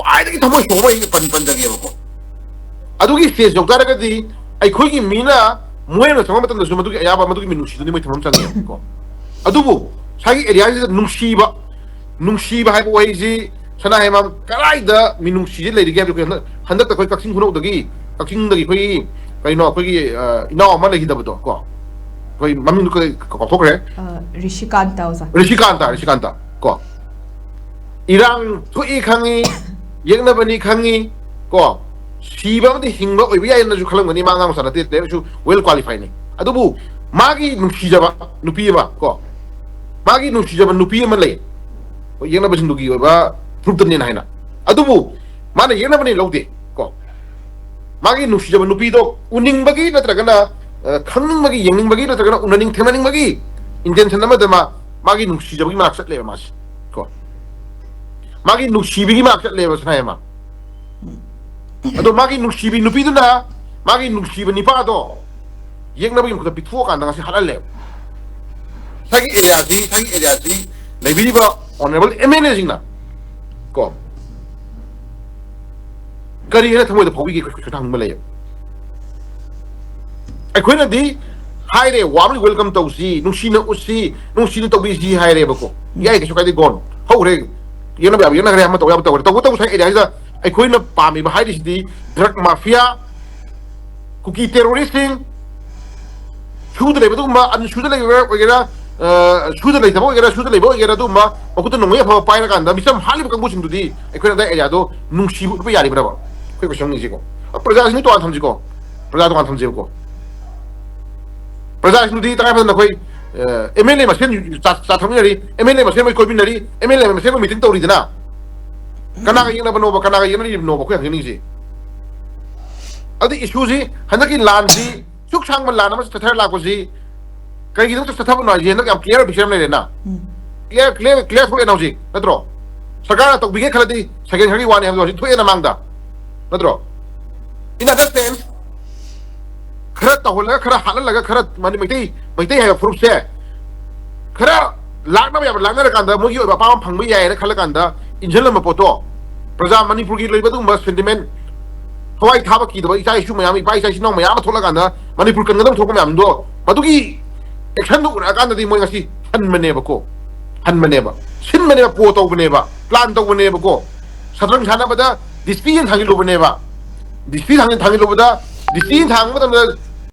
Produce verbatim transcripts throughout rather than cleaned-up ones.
ꯈ꯭ꯋꯥꯏꯗꯒꯤ ꯊꯃꯣꯏ ꯁꯣꯛꯄ ꯑꯩ ꯄꯟ ꯄꯟꯖꯒꯦꯕꯀꯣ꯫ ꯑꯗꯨꯒꯤ ꯁ꯭ꯇꯦꯖ ꯌꯧ ꯇꯥꯔꯒꯗꯤ ꯑꯩꯈꯣꯏꯒꯤ ꯃꯤꯅ ꯃꯣꯏꯅ ꯆꯪꯕ ꯃꯇꯝꯗꯁꯨ ꯃꯗꯨꯒꯤ ꯑꯌꯥꯕ, ꯃꯗꯨꯒꯤ ꯃꯤꯅꯨꯡꯁꯤꯗꯨꯅꯤ ꯃꯣꯏ ꯊꯝꯐꯝ ꯆꯪꯉꯦꯕꯀꯣ꯫ ꯑꯗꯨꯕꯨ ꯉꯁꯥꯏꯒꯤ ꯑꯦꯔꯤꯌꯥꯁꯤꯗ ꯅꯨꯡꯁꯤꯕ, ꯅꯨꯡꯁꯤꯕ ꯍꯥꯏꯕ ꯋꯥꯍꯩꯁꯤ ꯁꯅꯥ ꯍꯦꯃꯥꯝ ꯀꯗꯥꯏꯗ ꯃꯤꯅꯨꯡꯁꯤꯁꯦ ꯂꯩꯔꯤꯒꯦ ꯍꯥꯏꯕꯗꯤ ꯑꯩꯈꯣꯏ ꯍꯟꯗꯛ, ꯍꯟꯗꯛꯇ ꯑꯩꯈꯣꯏ ꯀꯛꯆꯤꯡ ꯈꯨꯅꯧꯗꯒꯤ, ꯀꯛꯆꯤꯡꯗꯒꯤ ꯑꯩꯈꯣꯏꯒꯤ ꯀꯩꯅꯣ, ꯑꯩꯈꯣꯏꯒꯤ, ꯑ, ꯏꯅꯥꯎ ꯑꯃ ꯂꯩꯈꯤꯗꯕꯗꯣ ꯀꯣ, ꯑꯩꯈꯣꯏ ꯃꯃꯤꯡꯗꯣ ꯀꯩ ꯀꯥꯎꯊꯣꯛꯈ꯭ꯔꯦ꯫ ꯑ, ꯔꯤꯁꯤꯀꯥꯟꯇ ꯑꯣꯖꯥ꯫ ꯔꯤꯁꯤꯀꯥꯟꯇ, ꯔꯤꯁꯤꯀꯥꯟꯇ ꯀꯣ꯫ ꯏꯔꯥꯡ ꯊꯣꯛꯏ ꯈꯪꯉꯤ, ꯌꯦꯛꯅꯕꯅꯤ ꯈꯪꯉꯤ ꯀꯣ, ꯁꯤꯕ ꯑꯃꯗꯤ ꯍꯤꯡꯕ ꯑꯣꯏꯕ ꯌꯥꯏꯅꯁꯨ ꯈꯜꯂꯝꯒꯅꯤ꯫ ꯃꯥ ꯑꯉꯥꯡ ꯃꯆꯥ ꯅꯠꯇꯦ, ꯂꯥꯏꯔꯤꯛꯁꯨ ꯋꯦꯜ ꯀ꯭ꯋꯥꯂꯤꯐꯥꯏꯅꯤ꯫ ꯑꯗꯨꯕꯨ ꯃꯥꯒꯤ ꯅꯨꯡꯁꯤꯖꯕ ꯅꯨꯄꯤ ꯑꯃ ꯀꯣ, ꯃꯥꯒꯤ ꯅꯨꯡꯁꯤꯖꯕ ꯅꯨꯄꯤ ꯑꯃ ꯂꯩ, ꯍꯣꯏ, ꯌꯦꯛꯅꯕꯁꯤꯡꯗꯨꯒꯤ ꯑꯣꯏꯕ ꯒ꯭ꯔꯨꯞꯇꯅꯦꯅ ꯍꯥꯏꯅ꯫ ꯑꯗꯨꯕꯨ ꯃꯥꯅ ꯌꯦꯛꯅꯕꯅꯤ ꯂꯧꯗꯦ ꯀꯣ꯫ ꯃꯥꯒꯤ ꯅꯨꯡꯁꯤꯖꯕ ꯅꯨꯄꯤꯗꯣ ꯎꯅꯤꯡꯕꯒꯤ ꯅꯠꯇ꯭ꯔꯒꯅ, ꯑ, ꯈꯪꯅꯤꯡꯕꯒꯤ, ꯌꯦꯡꯅꯤꯡꯕꯒꯤ ꯅꯠꯇ꯭ꯔꯒꯅ ꯎꯅꯅꯤꯡ ꯊꯦꯡꯅꯅꯤꯡꯕꯒꯤ ꯏꯟꯇꯦꯟꯁꯟ ꯑꯃꯗ ꯃꯥ, ꯃꯥꯒꯤ ꯅꯨꯡꯁꯤꯖꯕꯒꯤ ꯃꯅꯥꯛ ꯆꯠꯂꯦꯕ ꯃꯥꯁꯦ ꯀꯣ꯫ ꯃꯥꯒꯤ ꯅꯨꯡꯁꯤꯕꯒꯤ ꯃꯅꯥꯛ ꯆꯠꯂꯦꯕ ꯁꯅꯥꯌꯥꯝꯕ꯫ ꯑꯗꯣ ꯃꯥꯒꯤ ꯅꯨꯡꯁꯤꯕꯤ ꯅꯨꯄꯤꯗꯨꯅ ꯃꯥꯒꯤ ꯅꯨꯡꯁꯤꯕ ꯅꯤꯄꯥꯗꯣ ꯌꯦꯛꯅꯕꯒꯤ ꯃꯈꯨꯠꯇ ꯄꯤꯊꯣꯛꯑꯀꯥꯟꯗ ꯉꯁꯤ ꯍꯥꯠꯍꯜꯂꯦꯕ꯫ ꯉꯁꯥꯏꯒꯤ ꯑꯦꯔꯤꯌꯥꯁꯤ, ꯉꯁꯥꯏꯒꯤ ꯑꯦꯔꯤꯌꯥꯁꯤ ꯂꯩꯕꯤꯔꯤꯕ ꯑꯣꯅꯔꯦꯕꯜ ꯑꯦꯝ ꯑꯦꯜ ꯑꯦꯁꯤꯡꯅ ꯀꯣ, ꯀꯔꯤ ꯍꯥꯏꯅ ꯊꯃꯣꯏꯗ ꯐꯥꯎꯕꯤꯒꯦ? ꯀꯣꯏꯁꯟ ꯍꯪꯅꯤꯡꯕ ꯂꯩꯌꯦꯕ꯫ ꯑꯩꯈꯣꯏꯅꯗꯤ ꯍꯥꯏꯔꯦ, ꯋꯥꯔꯝꯂꯤ ꯋꯦꯜꯀꯝ ꯇꯧꯁꯤ, ꯅꯨꯡꯁꯤꯅ ꯎꯠꯁꯤ, ꯅꯨꯡꯁꯤꯅ ꯇꯧꯕꯤꯁꯤ ꯍꯥꯏꯔꯦꯕꯀꯣ꯫ ꯌꯥꯏ, ꯀꯩꯁꯨ ꯀꯥꯏꯗꯦ, ꯒꯣꯟ ꯍꯧꯈ꯭ꯔꯦ, ꯌꯦꯡꯅꯕ ꯌꯥꯕ ꯌꯦꯡꯅꯈ꯭ꯔꯦ, ꯑꯃ ꯇꯧꯕ ꯌꯥꯕ ꯇꯧꯈ꯭ꯔꯦ꯫ ꯇꯧꯕꯇꯕꯨ ꯁ꯭ꯋꯥꯏ ꯑꯦꯔꯤꯌꯥꯁꯤꯗ ꯑꯩꯈꯣꯏꯅ ꯄꯥꯝꯃꯤꯕ ꯍꯥꯏꯔꯤꯁꯤꯗꯤ ꯗ꯭ꯔꯒ ꯃꯥꯐꯤꯌꯥ, ꯀꯨꯀꯤ ꯇꯦꯔꯣꯔꯤꯁꯁꯤꯡ, ꯁꯨꯗ ꯂꯩꯕ ꯑꯗꯨꯒꯨꯝꯕ, ꯑꯟꯁꯨꯗ ꯂꯩꯕ ꯑꯣꯏꯒꯦꯔꯥ, ꯑ, ꯁꯨꯗ ꯂꯩꯇꯕ ꯑꯣꯏꯒꯦꯔꯥ, ꯁꯨꯗ ꯂꯩꯕ ꯑꯣꯏꯒꯦꯔꯥ, ꯑꯗꯨꯒꯨꯝꯕ ꯃꯈꯨꯠꯇ ꯅꯣꯡꯃꯩ ꯑꯐꯕ ꯄꯥꯏꯔꯀꯥꯟꯗ ꯃꯤꯆꯝ ꯍꯥꯠꯂꯤꯕ ꯀꯥꯡꯕꯨꯁꯤꯡꯗꯨꯗꯤ ꯑꯩꯈꯣꯏꯅ ꯑꯗꯥꯏ ꯑꯦꯔꯤꯌꯥꯗꯣ ꯅꯨꯡꯁꯤꯕ ꯎꯠꯄ ꯌꯥꯔꯤꯕ꯭ꯔꯕ? ꯑꯩꯈꯣꯏ ꯀꯣꯏꯁꯟ ꯍꯪꯉꯤꯁꯤꯀꯣ꯫ ꯑ, ꯄ꯭ꯔꯖꯥꯁꯤꯡꯗꯤ ꯇꯣꯉꯥꯟ ꯊꯝꯁꯤꯀꯣ, ꯄ꯭ꯔꯖꯥ ꯇꯣꯉꯥꯟ ꯊꯝꯁꯦꯕꯀꯣ꯫ ꯄ꯭ꯔꯖꯥꯁꯤꯡꯗꯨꯗꯤ ꯇꯉꯥꯏ ꯐꯗꯅ ꯑꯩꯈꯣꯏ, ꯑ, ꯑꯦꯝ ꯑꯦꯜ ꯑꯦ ꯃꯁꯦꯟ ꯆꯥ, ꯆꯥ ꯊꯛꯃꯤꯟꯅꯔꯤ, ꯑꯦꯝ ꯑꯦꯜ ꯑꯦ ꯃꯁꯦꯟ ꯃꯣꯏ ꯀꯣꯏꯃꯤꯟꯅꯔꯤ, ꯑꯦꯝ ꯑꯦꯜ ꯑꯦ ꯃꯁꯦꯟ ꯃꯣꯏ ꯃꯤꯇꯤꯡ ꯇꯧꯔꯤꯗꯅ꯫ ꯀꯅꯥꯒ ꯌꯦꯛꯅꯕꯅꯣꯕ, ꯀꯅꯥꯒ ꯌꯦꯛꯅꯔꯤꯕꯅꯣꯕ ꯑꯩꯈꯣꯏ ꯍꯪꯖꯅꯤꯡꯉꯤꯁꯤ? ꯑꯗꯨ ꯏꯁꯨꯁꯤ, ꯍꯟꯗꯛꯀꯤ ꯂꯥꯟꯁꯤ, ꯁꯨꯛ ꯁꯥꯡꯕ ꯂꯥꯟ ꯑꯃ ꯆꯠꯊꯔ ꯂꯥꯛꯄꯁꯤ ꯀꯩꯒꯤꯗꯃꯛꯇ ꯆꯠꯊꯕꯅꯣ ꯍꯥꯏꯁꯤ ꯍꯟꯗꯛ ꯌꯥꯝ ꯀ꯭ꯂꯤꯌꯥꯔ ꯄꯤꯛꯆꯔ ꯑꯃ ꯂꯩꯔꯦꯅ꯫ ꯎꯝ꯫ ꯀ꯭ꯂꯤꯌꯥꯔ, ꯀ꯭ꯂꯤꯌꯥꯔ, ꯀ꯭ꯂꯤꯌꯥꯔ ꯊꯣꯛꯑꯦꯅ ꯍꯧꯖꯤꯛ, ꯅꯠꯇ꯭ꯔꯣ? ꯁꯔꯀꯥꯔꯅ ꯇꯧꯕꯤꯒꯦ ꯈꯜꯂꯗꯤ ꯁꯦꯀꯦꯟ ꯈꯔꯒꯤ ꯋꯥꯅꯤ ꯍꯥꯏꯕꯗꯣ ꯍꯧꯖꯤꯛ ꯊꯣꯛꯑꯦꯅ ꯃꯥꯡꯗ, ꯅꯠꯇ꯭ꯔꯣ? In other sense, ꯈꯔ ꯇꯧꯍꯜꯂꯒ, ꯈꯔ ꯍꯥꯠꯍꯜꯂꯒ, ꯈꯔ ꯃꯅꯤ-, ꯃꯩꯇꯩ, ꯃꯩꯇꯩ ꯍꯥꯏꯕ ꯐꯨꯔꯨꯞꯁꯦ ꯈꯔ ꯂꯥꯛꯅꯕ ꯌꯥꯕ ꯂꯥꯛꯅꯔꯀꯥꯟꯗ, ꯃꯣꯏꯒꯤ ꯑꯣꯏꯕ ꯑꯄꯥꯝꯕ ꯐꯪꯕ ꯌꯥꯏꯅ ꯈꯜꯂꯀꯥꯟꯗ ꯏꯟꯁꯤꯜꯂꯝꯕ ꯄꯣꯠꯇꯣ, ꯄ꯭ꯔꯖꯥ ꯃꯅꯤꯄꯨꯔꯒꯤ ꯂꯩꯕ ꯑꯗꯨꯒꯨꯝꯕ ꯁꯦꯟꯇꯤꯃꯦꯟ, ꯊꯋꯥꯏ ꯊꯥꯕ ꯀꯤꯗꯕ ꯏꯆꯥ ꯏꯁꯨ ꯃꯌꯥꯝ, ꯏꯄꯥ ꯏꯆꯥ ꯏꯆꯤꯟ ꯏꯅꯥꯎ ꯃꯌꯥꯝ ꯑꯃ ꯊꯣꯛꯂꯀꯥꯟꯗ ꯃꯅꯤꯄꯨꯔ ꯀꯟꯒꯗꯕ ꯊꯣꯛꯄ ꯃꯌꯥꯝꯗꯣ, ꯃꯗꯨꯒꯤ ꯑꯦꯛꯁꯟꯗꯨ ꯎꯔꯛꯑꯀꯥꯟꯗꯗꯤ ꯃꯣꯏ ꯉꯁꯤ ꯍꯟꯕꯅꯦꯕꯀꯣ꯫ ꯍꯟꯕꯅꯦꯕ, ꯁꯤꯟꯕꯅꯦꯕ, ꯄꯣ ꯇꯧꯕꯅꯦꯕ, ꯄ꯭ꯂꯥꯟ ꯇꯧꯕꯅꯦꯕꯀꯣ꯫ ꯁꯇ꯭ꯔꯪ ꯁꯥꯟꯅꯕꯗ ꯗꯤꯁꯄ꯭ꯂꯤꯟ ꯊꯥꯡꯖꯤꯜꯂꯨꯕꯅꯦꯕ꯫ ꯗꯤꯁꯄ꯭ꯂꯤꯟ ꯊꯥꯡꯖꯤꯜ-, ꯊꯥꯡꯖꯤꯜꯂꯨꯕꯗ, ꯗꯤꯁꯄ꯭ꯂꯤꯟ ꯊꯥꯡꯕ ꯃꯇꯝꯗ,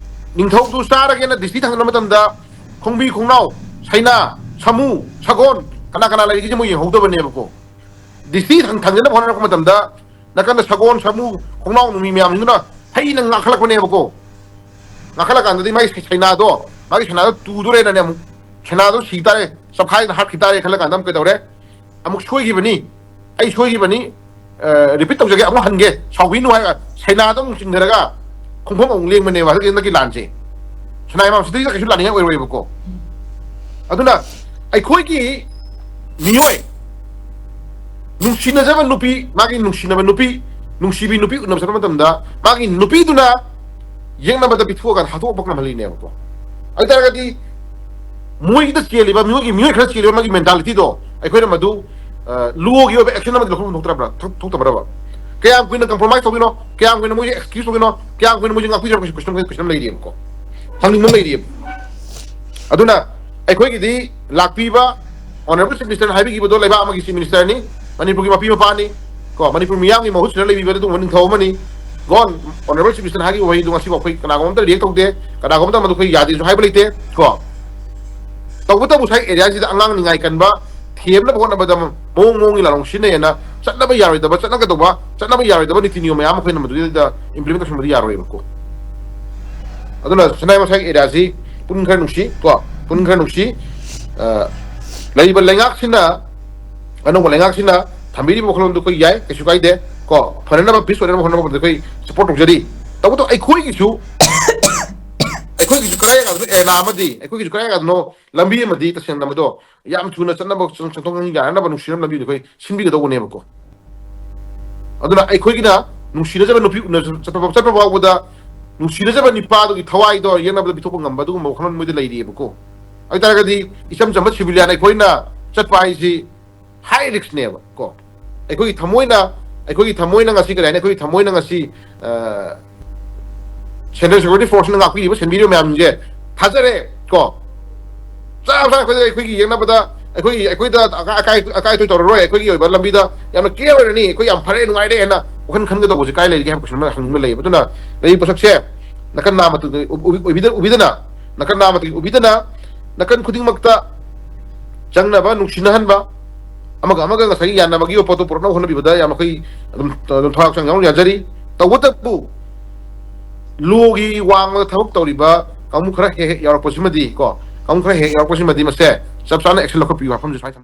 ꯅꯤꯡꯊꯧꯗꯨ ꯆꯥꯔꯒꯦꯅ ꯗꯤꯁꯄ꯭ꯂꯤꯟ ꯊꯥꯡꯖꯤꯟꯕ ꯃꯇꯝꯗ, ꯈꯣꯡꯕꯤ ꯈꯣꯡꯅꯥꯎ, ꯁꯩꯅꯥ, ꯁꯥꯃꯨ, ꯁꯒꯣꯜ, ꯀꯅꯥ ꯀꯅꯥ ꯂꯩꯔꯤꯒꯦꯁꯦ ꯃꯣꯏ ꯌꯦꯡꯍꯧꯗꯕꯅꯦꯕꯀꯣ꯫ ꯗꯤꯁꯇ꯭ꯔꯤꯛ ꯊꯥꯡ-, ꯊꯥꯡꯖꯤꯟꯅꯕ ꯍꯣꯠꯅꯔꯛꯄ ꯃꯇꯝꯗ, ꯅꯥꯀꯟꯗ ꯁꯒꯣꯜ, ꯁꯥꯃꯨ, ꯈꯣꯡꯅꯥꯎ ꯅꯨꯃꯤ ꯃꯌꯥꯝꯁꯤꯡꯗꯨꯅ ꯍꯩꯅ ꯉꯥꯈꯠꯂꯛꯄꯅꯦꯕꯀꯣ꯫ ꯉꯥꯈꯠꯂꯀꯥꯟꯗꯗꯤ ꯃꯥꯒꯤ ꯁꯩ-, ꯁꯩꯅꯥꯗꯣ, ꯃꯥꯒꯤ ꯁꯩꯅꯥꯗꯣ ꯇꯨꯗꯣꯔꯦꯅꯅꯦ ꯑꯃꯨꯛ, ꯁꯩꯅꯥꯗꯣ ꯁꯤ ꯇꯥꯔꯦ, ꯆꯞꯈꯥꯏꯗꯅ ꯍꯥꯠꯈꯤ ꯇꯥꯔꯦ ꯈꯜꯂꯀꯥꯟꯗ ꯑꯃꯨꯛ ꯀꯩꯗꯧꯔꯦ? ꯑꯃꯨꯛ ꯁꯣꯏꯈꯤꯕꯅꯤ, ꯑꯩ ꯁꯣꯏꯈꯤꯕꯅꯤ, ꯑ, ꯔꯤꯄꯤꯠ ꯇꯧꯖꯒꯦ, ꯑꯃꯨꯛ ꯍꯟꯒꯦ, ꯁꯥꯎꯕꯤꯅꯨ ꯍꯥꯏꯔꯒ ꯁꯩꯅꯥꯗꯣ ꯑꯃꯨꯛ ꯆꯤꯡꯊꯔꯒ ꯈꯣꯡꯐꯝ ꯑꯃꯨꯛ ꯂꯦꯡꯕꯅꯦꯕ ꯍꯟꯗꯛꯀꯤ, ꯍꯟꯗꯛꯀꯤ ꯂꯥꯟꯁꯦ꯫ ꯁꯅꯥ ꯏꯃꯥ ꯁꯤꯗꯩꯗ ꯀꯩꯁꯨ ꯂꯥꯟꯅꯤꯡꯉꯥꯏ ꯑꯣꯏꯔꯣꯏꯕꯀꯣ꯫ ꯑꯗꯨꯅ ꯑꯩꯈꯣꯏꯒꯤ ꯃꯤꯑꯣꯏ, ꯅꯨꯡꯁꯤꯅꯖꯕ ꯅꯨꯄꯤ, ꯃꯥꯒꯤ ꯅꯨꯡꯁꯤꯅꯕ ꯅꯨꯄꯤ, ꯅꯨꯡꯁꯤꯕꯤ ꯅꯨꯄꯤ ꯎꯅꯕ ꯆꯠꯄ ꯃꯇꯝꯗ ꯃꯥꯒꯤ ꯅꯨꯄꯤꯗꯨꯅ ꯌꯦꯛꯅꯕꯗ ꯄꯤꯊꯣꯛꯑꯀꯥꯟꯗ ꯍꯥꯠꯇꯣꯛꯄ ꯉꯝꯍꯜꯂꯤꯅꯦꯕꯀꯣ꯫ ꯑꯗꯨ ꯑꯣꯏꯇꯥꯔꯒꯗꯤ ꯃꯣꯏꯗ ꯆꯦꯜꯂꯤꯕ ꯃꯤꯑꯣꯏꯒꯤ, ꯃꯤꯑꯣꯏ ꯈꯔ ꯆꯦꯜꯂꯤꯕ ꯃꯥꯒꯤ ꯃꯦꯟꯇꯥꯂꯤꯇꯤꯗꯣ ꯑꯩꯈꯣꯏꯅ ꯃꯗꯨ, ꯑ, ꯂꯣꯒꯤ ꯑꯣꯏꯕ ꯑꯦꯛꯁꯟ ꯑꯃꯗꯤ ꯂꯧꯐꯝ ꯊꯣꯛꯇ꯭ꯔꯕ꯭ꯔꯥ? ꯊꯣꯛ-, ꯊꯣꯛꯇꯕ꯭ꯔꯕ? ꯀꯌꯥꯝ ꯀꯨꯏꯅ ꯀꯝꯄ꯭ꯔꯣꯃꯥꯏꯁ ꯇꯧꯗꯣꯏꯅꯣ? ꯀꯌꯥꯝ ꯀꯨꯏꯅ ꯃꯣꯏꯁꯦ ꯑꯦꯛꯁꯀ꯭ꯌꯨꯁ ꯇꯧꯗꯣꯏꯅꯣ? ꯀꯌꯥꯝ ꯀꯨꯏꯅ ꯃꯣꯏꯁꯦ ꯉꯥꯛꯄꯤꯖꯕꯒꯤ ꯀꯣꯏꯁꯟ, ꯀꯣꯏꯁꯟ ꯂꯩꯔꯤꯑꯕꯀꯣ꯫ ꯍꯪꯅꯤꯡꯕ ꯑꯃ ꯂꯩꯔꯤꯑꯕ꯫ ꯑꯗꯨꯅ ꯑꯩꯈꯣꯏꯒꯤꯗꯤ ꯂꯥꯛꯄꯤꯕ ꯑꯣꯅꯔꯦꯕꯜ ꯆꯤꯐ ꯃꯤꯅꯤꯁꯇꯔꯅ ꯍꯥꯏꯕꯤꯈꯤꯕꯗꯣ, ꯂꯩꯕꯥꯛ ꯑꯃꯒꯤ ꯆꯤꯐ ꯃꯤꯅꯤꯁꯇꯔꯅꯤ, ꯃꯅꯤꯄꯨꯔꯒꯤ ꯃꯄꯤ ꯃꯄꯥꯅꯤ, ꯀꯣ, ꯃꯅꯤꯄꯨꯔ ꯃꯤꯌꯥꯝꯒꯤ ꯃꯍꯨꯠ ꯁꯤꯟꯅ ꯂꯩꯕꯤꯕ ꯑꯗꯨꯒꯨꯝꯕ ꯅꯤꯡꯊꯧ ꯑꯃꯅꯤ꯫ ꯒꯣꯟ ꯑꯣꯅꯔꯦꯕꯜ ꯆꯤꯐ ꯃꯤꯅꯤꯁꯇꯔꯅ ꯍꯥꯏꯈꯤꯕ ꯋꯥꯍꯩꯗꯣ ꯉꯁꯤꯐꯥꯎ ꯑꯩꯈꯣꯏ ꯀꯅꯥꯒꯨꯝꯕ ꯑꯝꯇ ꯔꯤꯌꯦꯛ ꯇꯧꯗꯦ, ꯀꯅꯥꯒꯨꯝꯕ ꯑꯃꯇ ꯃꯗꯨ ꯑꯩꯈꯣꯏ ꯌꯥꯗꯦꯁꯨ ꯍꯥꯏꯕ ꯂꯩꯇꯦ, ꯀꯣ꯫ ꯇꯧꯕꯇꯕꯨ ꯁ꯭ꯋꯥꯏ ꯑꯦꯔꯤꯌꯥꯁꯤꯗ ꯑꯉꯥꯡ ꯅꯤꯡꯉꯥꯏ ꯀꯟꯕ, ꯊꯦꯝꯅꯕ ꯍꯣꯠꯅꯕꯗ ꯃꯑꯣꯡ ꯃꯑꯣꯡꯒꯤ ꯂꯥꯂꯣꯡ ꯁꯤꯖꯤꯟꯅꯩꯌꯦꯅ ꯆꯠꯅꯕ ꯌꯥꯔꯣꯏꯗꯕ, ꯆꯠꯅꯒꯗꯧꯕ, ꯆꯠꯅꯕ ꯌꯥꯔꯣꯏꯗꯕ ꯅꯤꯇꯤ ꯅꯤꯌꯣꯝ ꯃꯌꯥꯝ ꯑꯃ ꯑꯩꯈꯣꯏꯅ ꯃꯗꯨꯗꯩꯗ ꯏꯝꯄ꯭ꯂꯤꯃꯦꯟ ꯇꯧꯁꯟꯕꯗꯤ ꯌꯥꯔꯣꯏꯕꯀꯣ꯫ ꯑꯗꯨꯅ ꯁꯅꯥ ꯏꯃꯥ ꯁ꯭ꯋꯥꯏ ꯑꯦꯔꯤꯌꯥꯁꯤ ꯄꯨꯛꯅꯤꯡ ꯈꯔ ꯅꯨꯡꯁꯤ, ꯀꯣ, ꯄꯨꯛꯅꯤꯡ ꯈꯔ ꯅꯨꯡꯁꯤ꯫ ꯑ, ꯂꯩꯔꯤꯕ ꯂꯩꯉꯥꯛꯁꯤꯅ, ꯑꯅꯧꯕ ꯂꯩꯉꯥꯛꯁꯤꯅ ꯊꯝꯕꯤꯔꯤꯕ ꯋꯥꯈꯜꯂꯣꯟꯗꯨ ꯑꯩꯈꯣꯏ ꯌꯥꯏ, ꯀꯩꯁꯨ ꯀꯥꯏꯗꯦ, ꯀꯣ, ꯐꯅꯅꯕ, ꯄꯤꯁ ꯑꯣꯏꯅꯕ ꯍꯣꯠꯅꯕ ꯃꯇꯝꯗ ꯑꯩꯈꯣꯏ ꯁꯄꯣꯔꯠ ꯇꯧꯖꯔꯤ꯫ ꯇꯧꯕꯇꯕꯨ ꯑꯩꯈꯣꯏꯒꯤꯁꯨ, ꯑꯩꯈꯣꯏꯒꯤꯁꯨ ꯀꯗꯥꯏ ꯖꯒꯥꯗꯅꯣ ꯑꯦꯔꯦꯅꯥ ꯑꯃꯗꯤ, ꯑꯩꯈꯣꯏꯒꯤꯁꯨ ꯀꯗꯥꯏ ꯖꯒꯥꯗꯅꯣ ꯂꯝꯕꯤ ꯑꯃꯗꯤ ꯇꯁꯦꯡꯅ ꯃꯗꯣ ꯌꯥꯝ ꯊꯨꯅ ꯆꯠꯅꯕ, ꯆꯪꯊꯣꯛ ꯆꯪꯁꯤꯟ ꯌꯥꯅꯅꯕ ꯅꯨꯡꯁꯤꯅꯕ ꯂꯝꯕꯤꯗꯨ ꯑꯩꯈꯣꯏ ꯁꯤꯟꯕꯤꯒꯗꯧꯕꯅꯦꯕꯀꯣ꯫ ꯑꯗꯨꯅ ꯑꯩꯈꯣꯏꯒꯤꯅ ꯅꯨꯡꯁꯤꯅꯖꯕ ꯅꯨꯄꯤ ꯎꯅ ꯆꯠꯄ, ꯆꯠꯄ ꯐꯥꯎꯕꯗ ꯅꯨꯡꯁꯤꯅꯖꯕ ꯅꯨꯄꯥꯗꯨꯒꯤ ꯊꯋꯥꯏꯗꯣ ꯌꯦꯛꯅꯕꯗ ꯄꯤꯊꯣꯛꯄ ꯉꯝꯕ ꯑꯗꯨꯒꯨꯝꯕ ꯋꯥꯈꯜꯂꯣꯟ ꯃꯣꯏꯗ ꯂꯩꯔꯤꯑꯕꯀꯣ꯫ ꯑꯗꯨ ꯑꯣꯏꯇꯥꯔꯒꯗꯤ ꯏꯆꯝ ꯆꯝꯕ ꯁꯤꯚꯤꯂꯤꯌꯥꯟ ꯑꯩꯈꯣꯏꯅ ꯆꯠꯄ ꯍꯥꯏꯁꯤ ꯍꯥꯏ ꯔꯤꯛꯁꯅꯦꯕ ꯀꯣ꯫ ꯑꯩꯈꯣꯏꯒꯤ ꯊꯃꯣꯏꯅ, ꯑꯩꯈꯣꯏꯒꯤ ꯊꯃꯣꯏꯅ ꯉꯁꯤ ꯀꯔꯤ ꯍꯥꯏꯅꯤ? ꯑꯩꯈꯣꯏꯒꯤ ꯊꯃꯣꯏꯅ ꯉꯁꯤ ꯁꯦꯟꯇ꯭ꯔꯦꯜ ꯁꯦꯀ꯭ꯌꯨꯔꯤꯇꯤ ꯐꯣꯔꯁꯅ ꯉꯥꯛꯄꯤꯔꯤꯕ, ꯁꯦꯟꯕꯤꯔꯤꯕ ꯃꯌꯥꯝꯁꯤꯡꯁꯦ ꯊꯥꯖꯔꯦ ꯀꯣ꯫ ꯆꯞ ꯆꯥꯅ ꯑꯩꯈꯣꯏꯗ, ꯑꯩꯈꯣꯏꯒꯤ ꯌꯦꯡꯅꯕꯗ ꯑꯩꯈꯣꯏꯒꯤ, ꯑꯩꯈꯣꯏꯗ ꯑꯀꯥꯏ ꯑꯀꯥꯏ ꯑꯇꯣꯏ ꯇꯧꯔꯔꯣꯏ, ꯑꯩꯈꯣꯏꯒꯤ ꯑꯣꯏꯕ ꯂꯝꯕꯤꯗ ꯌꯥꯝꯅ ꯀ꯭ꯂꯤꯌꯥꯔ ꯑꯣꯏꯔꯅꯤ, ꯑꯩꯈꯣꯏ ꯌꯥꯝ ꯐꯔꯦ, ꯅꯨꯡꯉꯥꯏꯔꯦ ꯍꯥꯏꯅ ꯋꯥꯈꯜ ꯈꯟꯒꯗꯧꯕꯁꯦ ꯀꯥꯏ ꯂꯩꯔꯤꯒꯦ ꯍꯥꯏꯕ ꯀꯣꯏꯁꯟ ꯑꯃ ꯍꯪꯅꯤꯡꯕ ꯂꯩꯌꯦꯕ꯫ ꯑꯗꯨꯅ ꯂꯩꯔꯤꯕ ꯄꯣꯠꯁꯛꯁꯦ ꯅꯥꯀꯟ ꯅꯥꯝꯃꯇ ꯎꯕꯤꯗ-, ꯎꯕꯤꯗꯅ, ꯅꯥꯀꯟ ꯅꯥꯝꯃꯇ ꯎꯕꯤꯗꯅ ꯅꯥꯀꯟ ꯈꯨꯗꯤꯡꯃꯛꯇ ꯆꯪꯅꯕ, ꯅꯨꯡꯁꯤꯅꯍꯟꯕ, ꯑꯃꯒ ꯑꯃꯒ ꯉꯁꯥꯏꯒꯤ ꯌꯥꯅꯕꯒꯤ ꯄꯣꯠꯇꯣ ꯄꯨꯔꯛꯅꯕ ꯍꯣꯠꯅꯕꯤꯕꯗ ꯌꯥꯝ ꯑꯩꯈꯣꯏ ꯑꯗꯨꯝ, ꯑꯗꯨꯝ ꯊꯋꯥꯏ ꯍꯛꯆꯥꯡ ꯌꯥꯎꯅ ꯌꯥꯖꯔꯤ꯫ ꯇꯧꯕꯇꯕꯨ ꯂꯣꯒꯤ ꯋꯥꯡꯃꯗ ꯊꯕꯛ ꯇꯧꯔꯤꯕ ꯀꯥꯡꯕꯨ ꯈꯔ ꯍꯦꯛ ꯍꯦꯛ ꯌꯥꯎꯔꯛꯄꯁꯤꯃꯗꯤ ꯀꯣ, ꯀꯥꯡꯕꯨ ꯈꯔ ꯍꯦꯛ ꯌꯥꯎꯔꯛꯄꯁꯤꯃꯗꯤ ꯃꯁꯦ ꯆꯞ ꯆꯥꯅ ꯑꯦꯛꯁꯟ ꯂꯧꯈꯠꯄꯤꯌꯨ ꯋꯥꯐꯝꯁꯦ ꯁ꯭ꯋꯥꯏ ꯊꯝꯖꯒꯦ꯫